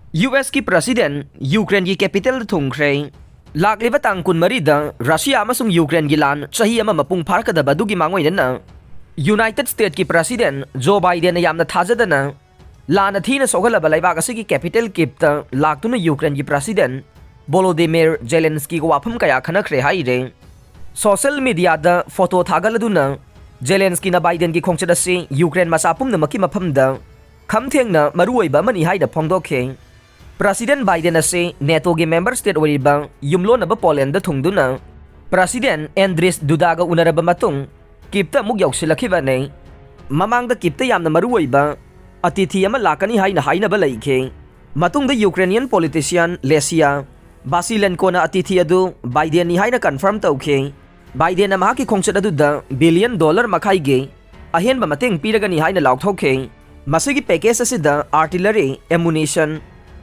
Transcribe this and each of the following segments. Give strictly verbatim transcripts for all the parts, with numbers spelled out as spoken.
U ꯑꯦꯁꯀꯤ president ꯌꯨꯀ꯭ꯔꯦꯟꯒꯤ ꯀꯦꯄꯤꯇꯦꯜꯗ ꯊꯨꯡꯈ꯭ꯔꯦ꯫ ꯂꯥꯛꯂꯤꯕ ꯇꯥꯡ ꯀꯨꯟꯃꯔꯤꯗ ꯔꯁꯤꯌꯥ ꯑꯃꯁꯨꯡ ꯌꯨꯀ꯭ꯔꯦꯟꯒꯤ ꯂꯥꯟ ꯆꯍꯤ ꯑꯃ ꯃꯄꯨꯡ ꯐꯥꯔꯛꯀꯗꯕ ꯑꯗꯨꯒꯤ ꯃꯥꯡꯑꯣꯏꯅꯅ ꯌꯨꯅꯥꯏꯇꯦꯗ ꯁ꯭ꯇꯦꯠꯀꯤ ꯄ꯭ꯔꯁꯤꯗꯦꯟ ꯖꯣ ꯕꯥꯏꯗꯦꯟꯅ ꯌꯥꯝꯅ ꯊꯥꯖꯗꯅ ꯂꯥꯟꯅ ꯊꯤꯅ ꯁꯣꯛꯍꯜꯂꯕ ꯂꯩꯕꯥꯛ ꯑꯁꯤꯒꯤ ꯀꯦꯄꯤꯇꯦꯜ ꯀꯤꯞꯇ ꯂꯥꯛꯇꯨꯅ ꯌꯨꯀ꯭ꯔꯦꯟꯒꯤ ꯄ꯭ꯔꯁꯤꯗꯦꯟ ꯕꯣꯂꯣꯗꯤꯃꯤꯔ ꯖꯦꯂꯦꯟꯁꯀꯤꯒ ꯋꯥꯐꯝ ꯀꯌꯥ ꯈꯟꯅꯈ꯭ꯔꯦ ꯍꯥꯏꯔꯦ꯫ ꯁꯣꯁꯦꯜ ꯃꯤꯗꯤꯌꯥꯗ ꯐꯣꯇꯣ ꯊꯥꯒꯠꯂꯗꯨꯅ ꯖꯦꯂꯦꯟꯁꯀꯤꯅ ꯕꯥꯏꯗꯦꯟꯒꯤ ꯈꯣꯡꯆꯠ ꯑꯁꯤ ꯌꯨꯀ꯭ꯔꯦꯟ ꯃꯆꯥ ꯄꯨꯝꯅꯃꯛꯀꯤ ꯃꯐꯝꯗ ꯈꯝꯊꯦꯡꯅ ꯃꯔꯨꯑꯣꯏꯕ ꯑꯃꯅꯤ ꯍꯥꯏꯅ ꯐꯣꯡꯗꯣꯛꯈꯤ꯫ ꯄ꯭ꯔꯁꯤꯗꯦꯟ ꯕꯥꯏꯗꯦꯟ ꯑꯁꯤ ꯅꯦꯇꯣꯒꯤ ꯃꯦꯝꯕꯔ ꯁ꯭ꯇꯦꯠ ꯑꯣꯏꯔꯤꯕ ꯌꯨꯝꯂꯣꯟꯅꯕ ꯄꯣꯂꯦꯟꯗ ꯊꯨꯡꯗꯨꯅ ꯄ꯭ꯔꯁꯤꯗꯦꯟ ꯑꯦꯟꯗ꯭ꯔꯤꯁ ꯗꯨꯗꯥꯒ ꯎꯅꯔꯕ ꯃꯇꯨꯡ ꯀꯤꯞꯇ ꯑꯃꯨꯛ ꯌꯧꯁꯤꯜꯂꯛꯈꯤꯕꯅꯤ꯫ ꯃꯃꯥꯡꯗ ꯀꯤꯞꯇ ꯌꯥꯝꯅ ꯃꯔꯨꯑꯣꯏꯕ ꯑꯇꯤꯊꯤ ꯑꯃ ꯂꯥꯛꯀꯅꯤ ꯍꯥꯏꯅ ꯍꯥꯏꯅꯕ ꯂꯩꯈꯤ꯫ ꯃꯇꯨꯡꯗ ꯌꯨꯀ꯭ꯔꯦꯅꯤꯌꯟ ꯄꯣꯂꯤꯇꯤꯁꯤꯌꯥꯟ ꯂꯦꯁꯤꯌꯥ ꯕꯥꯁꯤꯂꯦꯟꯀꯣꯅ ꯑꯇꯤꯊꯤ ꯑꯗꯨ ꯕꯥꯏꯗꯦꯟꯅꯤ ꯍꯥꯏꯅ ꯀꯟꯐꯥꯔꯝ ꯇꯧꯈꯤ꯫ ꯕꯥꯏꯗꯦꯟꯅ ꯃꯍꯥꯛꯀꯤ ꯈꯣꯡꯆꯠ ꯑꯗꯨꯗ ꯕꯤꯂꯤꯌꯟ ꯗꯣꯂꯔ ꯃꯈꯥꯏꯒꯤ ꯑꯍꯦꯟꯕ ꯃꯇꯦꯡ ꯄꯤꯔꯒꯅꯤ ꯍꯥꯏꯅ ꯂꯥꯎꯊꯣꯛꯈꯤ꯫ ꯃꯁꯤꯒꯤ ꯄꯦꯀꯦꯖ ꯑꯁꯤꯗ artillery, ammunition,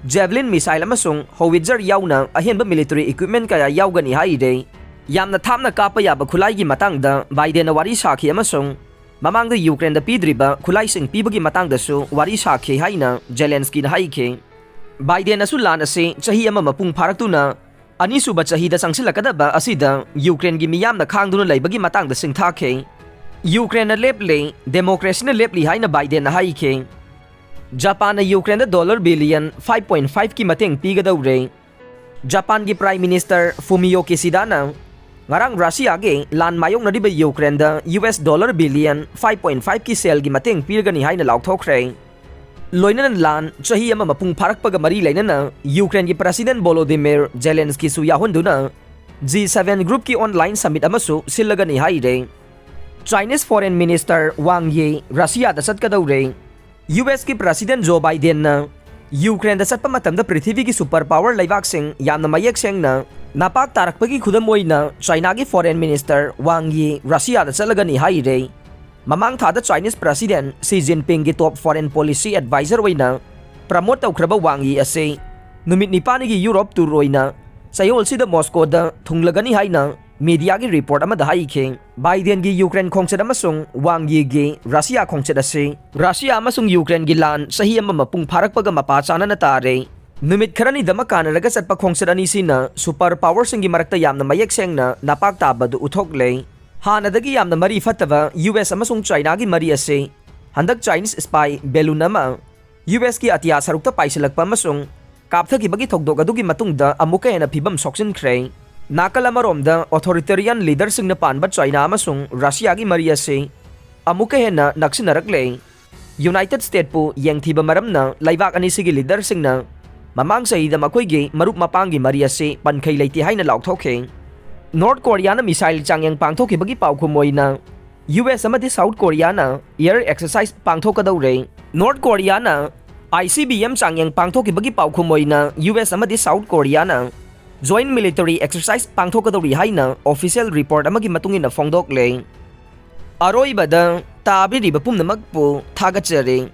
Javelin missile ꯑꯃꯁꯨꯡ howitzer ꯌꯥꯎꯅ ꯑꯍꯦꯟꯕ military equipment ꯀꯌꯥ ꯌꯥꯎꯒꯅꯤ ꯍꯥꯏꯔꯦ꯫ ꯌꯥꯝꯅ ꯊꯥꯞꯅ ꯀꯥꯞꯄ ꯌꯥꯕ ꯈꯨꯠꯂꯥꯏꯒꯤ ꯃꯇꯥꯡꯗ ꯕꯥꯏꯗꯦꯟꯅ ꯋꯥꯔꯤ ꯁꯥꯈꯤ ꯑꯃꯁꯨꯡ ꯃꯃꯥꯡꯗ ꯌꯨꯀ꯭ꯔꯦꯟꯗ ꯄꯤꯗ꯭ꯔꯤꯕ ꯈꯨꯠꯂꯥꯏꯁꯤꯡ ꯄꯤꯕꯒꯤ ꯃꯇꯥꯡꯗꯁꯨ ꯋꯥꯔꯤ ꯁꯥꯈꯤ ꯍꯥꯏꯅ ꯖꯦꯂꯦꯟꯁꯀꯤꯅ ꯍꯥꯏꯈꯤ꯫ ꯕꯥꯏꯗꯦꯟꯅꯁꯨ ꯂꯥꯟ ꯑꯁꯤ ꯆꯍꯤ ꯑꯃ ꯃꯄꯨꯡ ꯐꯥꯔꯛꯇꯨꯅ ꯑꯅꯤꯁꯨꯕ ꯆꯍꯤꯗ ꯆꯪꯁꯤꯜꯂꯛꯀꯗꯕ ꯑꯁꯤꯗ ꯌꯨꯀ꯭ꯔꯦꯟꯒꯤ ꯃꯤꯌꯥꯝꯅ ꯈꯥꯡꯗꯨꯅ ꯂꯩꯕꯒꯤ ꯃꯇꯥꯡꯗ ꯁꯤꯡꯊꯥꯈꯤ꯫ ꯌꯨꯀ꯭ꯔꯦꯟꯅ ꯂꯦꯞꯂꯦ, ꯗꯦꯃꯣꯀ꯭ꯔꯦꯁꯤꯅ ꯂꯦꯞꯂꯤ ꯍꯥꯏꯅ ꯕꯥꯏꯗꯦꯟꯅ ꯍꯥꯏꯈꯤ꯫ ꯖꯄꯥꯟꯅ ꯌꯨꯀ꯭ꯔꯦꯟꯗ ꯗꯣꯂꯔ ꯕꯤꯂꯤꯌꯟ ꯐꯥꯏꯚ ꯄꯣꯏꯟꯠ ꯐꯥꯏꯚꯀꯤ ꯃꯇꯦꯡ ꯄꯤꯒꯗꯧꯔꯦ꯫ ꯖꯄꯥꯟꯒꯤ ꯄ꯭ꯔꯥꯏꯝ ꯃꯤꯅꯤꯁꯇꯔ ꯐꯨꯃꯤꯌꯣ ꯀꯤꯁꯤꯗꯥꯅ ꯉꯔꯥꯡ ꯔꯁꯤꯌꯥꯒꯤ ꯂꯥꯟ ꯃꯥꯌꯣꯛꯅꯔꯤꯕ ꯌꯨꯀ꯭ꯔꯦꯟꯗ U S dollar billion five point ꯐꯥꯏꯚꯀꯤ ꯁꯦꯜꯒꯤ ꯃꯇꯦꯡ ꯄꯤꯔꯒꯅꯤ ꯍꯥꯏꯅ ꯂꯥꯎꯊꯣꯛꯈ꯭ꯔꯦ꯫ ꯂꯣꯏꯅꯅ ꯂꯥꯟ ꯆꯍꯤ ꯑꯃ ꯃꯄꯨꯡ ꯐꯥꯔꯛꯄꯒ ꯃꯔꯤ ꯂꯩꯅꯅ ꯌꯨꯀ꯭ꯔꯦꯟꯒꯤ ꯄ꯭ꯔꯁꯤꯗꯦꯟ ꯕꯣꯂꯣꯗꯤꯃꯤꯔ ꯖꯦꯂꯦꯟꯁꯀꯤꯁꯨ ꯌꯥꯎꯍꯟꯗꯨꯅ ꯖꯤ ꯁꯚꯦꯟ ꯒ꯭ꯔꯨꯞꯀꯤ ꯑꯣꯟꯂꯥꯏꯟ ꯁꯃꯤꯠ ꯑꯃꯁꯨ ꯁꯤꯜꯂꯒꯅꯤ ꯍꯥꯏꯔꯦ꯫ ꯆꯥꯏꯅꯤꯁ ꯐꯣꯔꯦꯟ ꯃꯤꯅꯤꯁꯇꯔ ꯋꯥꯡ ꯌꯤ ꯔꯁꯤꯌꯥꯗ ꯆꯠꯀꯗꯧꯔꯦ꯫ ꯌꯨ ꯑꯦꯁꯀꯤ ꯄ꯭ꯔꯁꯤꯗꯦꯟ ꯖꯣ ꯕꯥꯏꯗꯦꯟꯅ ꯌꯨꯀ꯭ꯔꯦꯟꯗ ꯆꯠꯄ ꯃꯇꯝꯗ ꯄ꯭ꯔꯤꯊꯤꯕꯤꯒꯤ ꯁꯨꯄꯔ ꯄꯥꯋꯔ ꯂꯩꯕꯥꯛꯁꯤꯡ ꯌꯥꯝꯅ ꯃꯌꯦꯛ ꯁꯦꯡꯅ ꯅꯄꯥꯛ ꯇꯥꯔꯛꯄꯒꯤ ꯈꯨꯗꯝ ꯑꯣꯏꯅ ꯆꯥꯏꯅꯥꯒꯤ ꯐꯣꯔꯦꯟ ꯃꯤꯅꯤꯁꯇꯔ ꯋꯥꯡ ꯌꯤ ꯔꯁꯤꯌꯥꯗ ꯆꯠꯂꯒꯅꯤ ꯍꯥꯏꯔꯦ꯫ ꯃꯃꯥꯡ ꯊꯥꯗ ꯆꯥꯏꯅꯤꯁ ꯄ꯭ꯔꯁꯤꯗꯦꯟ ꯁꯤ ꯖꯤꯟꯄꯤꯡꯒꯤ ꯇꯣꯞ ꯐꯣꯔꯦꯟ ꯄꯣꯂꯤꯁꯤ ꯑꯦꯗꯚꯥꯏꯖꯔ ꯑꯣꯏꯅ ꯄ꯭ꯔꯃꯣꯠ ꯇꯧꯈ꯭ꯔꯕ ꯋꯥꯡ ꯌꯤ ꯑꯁꯤ ꯅꯨꯃꯤꯠ ꯅꯤꯄꯥꯟꯒꯤ ꯌꯨꯔꯣꯞ ꯇꯨꯔ ꯑꯣꯏꯅ ꯆꯌꯣꯜꯁꯤꯗ ꯃꯣꯁꯀꯣꯗ ꯊꯨꯡꯂꯒꯅꯤ ꯍꯥꯏꯅ ꯃꯤꯗꯤꯌꯥꯒꯤ ꯔꯤꯄꯣꯔꯠ ꯑꯃꯗ ꯍꯥꯏꯈꯤ꯫ ꯕꯥꯏꯗꯦꯟꯒꯤ ꯌꯨꯀ꯭ꯔꯦꯟ ꯈꯣꯡꯆꯠ ꯑꯃꯁꯨꯡ ꯋꯥꯡ ꯌꯤꯒꯤ ꯔꯁꯤꯌꯥ ꯈꯣꯡꯆꯠ ꯑꯁꯤ ꯔꯁꯤꯌꯥ ꯑꯃꯁꯨꯡ ꯌꯨꯀ꯭ꯔꯦꯟꯒꯤ ꯂꯥꯟ ꯆꯍꯤ ꯑꯃ ꯃꯄꯨꯡ ꯐꯥꯔꯛꯄꯒ ꯃꯄꯥ ꯆꯥꯅꯅ ꯇꯥꯔꯦ꯫ ꯅꯨꯃꯤꯠ ꯈꯔꯅꯤꯗꯃꯛ ꯀꯥꯟꯅꯔꯒ ꯆꯠꯄ ꯈꯣꯡꯆꯠ ꯑꯅꯤꯁꯤꯅ super powerꯁꯤꯡꯒꯤ ꯃꯔꯛꯇ ꯌꯥꯝꯅ ꯃꯌꯦꯛ ꯁꯦꯡꯅ ꯅꯄꯥꯛ ꯇꯥꯕꯗꯨ ꯎꯠꯊꯣꯛꯂꯦ꯫ ꯍꯥꯟꯅꯗꯒꯤ ꯌꯥꯝꯅ ꯃꯔꯤ ꯐꯠꯇꯕ ꯌꯨ ꯑꯦꯁ ꯑꯃꯁꯨꯡ ꯆꯥꯏꯅꯥꯒꯤ ꯃꯔꯤ ꯑꯁꯤ ꯍꯟꯗꯛ Chinese spy balloon ꯑꯃ ꯌꯨ ꯑꯦꯁꯀꯤ ꯑꯇꯤꯌꯥ ꯁꯔꯨꯛꯇ ꯄꯥꯏꯁꯤꯜꯂꯛꯄ ꯑꯃꯁꯨꯡ ꯀꯥꯞꯊꯈꯤꯕꯒꯤ ꯊꯧꯗꯣꯛ ꯑꯗꯨꯒꯤ ꯃꯇꯨꯡꯗ ꯑꯃꯨꯛꯀ ꯍꯦꯟꯅ ꯐꯤꯕꯝ ꯁꯣꯛꯆꯤꯟꯈ꯭ꯔꯦ꯫ ꯅꯥꯀꯜ ꯑꯃꯔꯣꯝꯗ, authoritarian leaderꯁꯤꯡꯅ ꯄꯥꯟꯕ ꯆꯥꯏꯅꯥ ꯑꯃꯁꯨꯡ ꯔꯁꯤꯌꯥꯒꯤ ꯃꯔꯤ ꯑꯁꯤ ꯑꯃꯨꯛꯀ ꯍꯦꯟꯅ ꯅꯛꯁꯤꯟꯅꯔꯛꯂꯦ꯫ ꯌꯨꯅꯥꯏꯇꯦꯗ ꯁ꯭ꯇꯦꯠꯄꯨ ꯌꯦꯡꯊꯤꯕ ꯃꯔꯝꯅ ꯂꯩꯕꯥꯛ ꯑꯅꯤꯁꯤꯒꯤ ꯂꯤꯗꯔꯁꯤꯡꯅ ꯃꯃꯥꯡ ꯆꯍꯤꯗ ꯃꯈꯣꯏꯒꯤ ꯃꯔꯨꯞ ꯃꯄꯥꯡꯒꯤ ꯃꯔꯤ ꯑꯁꯤ ꯄꯟꯈꯩ ꯂꯩꯇꯦ ꯍꯥꯏꯅ ꯂꯥꯎꯊꯣꯛꯈꯤ꯫ ꯅꯣꯔꯠ ꯀꯣꯔꯤꯌꯥꯅ ꯃꯤꯁꯥꯏꯜ ꯆꯥꯡꯌꯦꯡ ꯄꯥꯡꯊꯣꯛꯈꯤꯕꯒꯤ ꯄꯥꯎꯈꯨꯝ ꯑꯣꯏꯅ ꯌꯨ ꯑꯦꯁ ꯑꯃꯗꯤ ꯁꯥꯎꯠ ꯀꯣꯔꯤꯌꯥꯅ air exercise ꯄꯥꯡꯊꯣꯛꯀꯗꯧꯔꯦ꯫ North Korean I C B M ꯆꯥꯡꯌꯦꯡ ꯄꯥꯡꯊꯣꯛꯈꯤꯕꯒꯤ ꯄꯥꯎꯈꯨꯝ ꯑꯣꯏꯅ ꯌꯨ ꯑꯦꯁ ꯑꯃꯗꯤ ꯁꯥꯎꯠ ꯀꯣꯔꯤꯌꯥꯅ joint military exercise ꯄꯥꯡꯊꯣꯛꯀꯗꯧꯔꯤ ꯍꯥꯏꯅ official report ꯑꯃꯒꯤ ꯃꯇꯨꯡ ꯏꯟꯅ ꯐꯣꯡꯗꯣꯛꯂꯦ꯫ ꯑꯔꯣꯏꯕꯗ, ꯇꯥꯕꯤꯔꯤꯕ ꯄꯨꯝꯅꯃꯛꯄꯨ ꯊꯥꯒꯠꯆꯔꯤ꯫